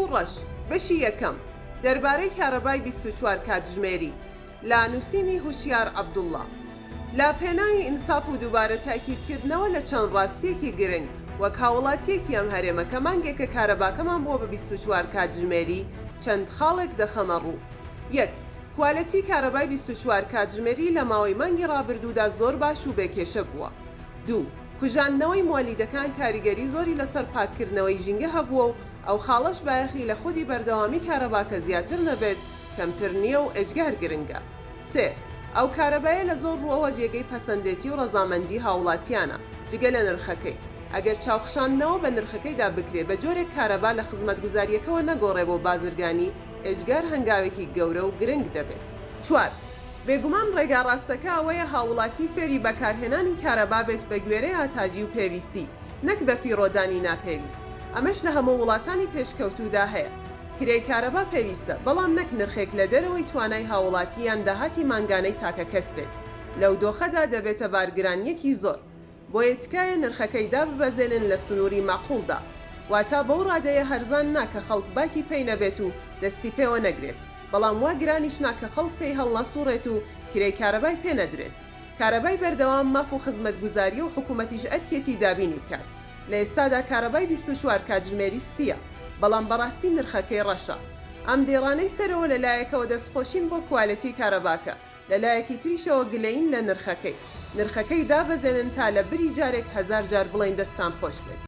و ڕەش، بەشی یەکەم، دەربارەی کارەبای 24 کاتژمێری، لە نووسینی هوشیار عەبدوڵڵا. لە پێناوی ئینساف و دووبارە تاکیدکردنەوە لە چەند ڕاستییەکی گرنگ، وەک هاووڵاتییەکی ئەم هەرێمە کە مانگێکە کارەباکەمان بووە بە 24 کاتژمێری، چەند خاڵێک دەخەمە ڕوو. یەک. کوالێتی کارەبای 24 کاتژمێری لە ماوەی مانگی ڕابردوودا زۆر باش و بێ کێشە بووە. دوو. کوژاندنەوەی موەلیدەکان کاریگەری زۆری لەسەر پاککردنەوەی ژینگە هەبووە و ئەو خاڵەش بایەخی لە خودی بەردەوامی کارەباکە زیاتر نەبێت کەمتر نییە و ئێجگار گرنگە. سێ. ئەو کارەبایە لە زۆر ڕووەوە جێگەی پەسەندێتی و ڕەزامەندی هاووڵاتیانە، جگە لە نرخەکەی. ئەگەر چاوخشاندنەوە بە نرخەکەیدا بکرێ بە جۆرێک کارەبا لە خزمەتگوزارییەکەوە نەگۆڕێ بۆ بازرگانی، ئێجگار هەنگاوێکی گەورە و گرنگ دەبێت. چوار. بێگومان ڕێگا ڕاستەکە ئەوەیە هاووڵاتی فێری بەکارهێنانی کارەبا بێت بە گوێرەی ئاتاجی و پێویستی، نەک بەفیڕۆدانی ناپێویست. ئەمەش لە هەموو وڵاتانی پێشکەوتوودا هەیە. کرێی کارەبا پێویستە، بەڵام نەک نرخێک لە دەرەوەی توانای هاووڵاتی یان داهاتی مانگانەی تاکەکەس بێت. لەو دۆخەدا دەبێتە بارگرانییەکی زۆر. بۆیە تکایە نرخەکەی داببەزێنن لە سنووری مەعقوڵدا. واتا بەو ڕادەیە هەرزان نا کە خەڵک باکی پێی نەبێت و دەستی پێوە نەگرێت، بەڵام وا گرانیش نا کە خەڵک پێی هەڵنەسوڕێت و کرێی کارەبای پێ نەدرێت. کارەبای بەردەوام ماف و خزمەتگوزارییە و حکومەتیش ئەرکێتی دابینی بکات. لە ئێستادا کارەبای 24 کاتژمێری سپییە، بەڵام بەڕاستی نرخەکەی ڕەشە. ئەم دێڕانەی سەرەوە لە لایەکەوە دەستخۆشین بۆ کوالێتی کارەباکە، لە لایەکی تریشەوە گلەیین لە نرخەکەی. نرخەکەی دابەزێنن تا لە بری جارێک هەزار جار بڵێین دەستتان خۆش بێت.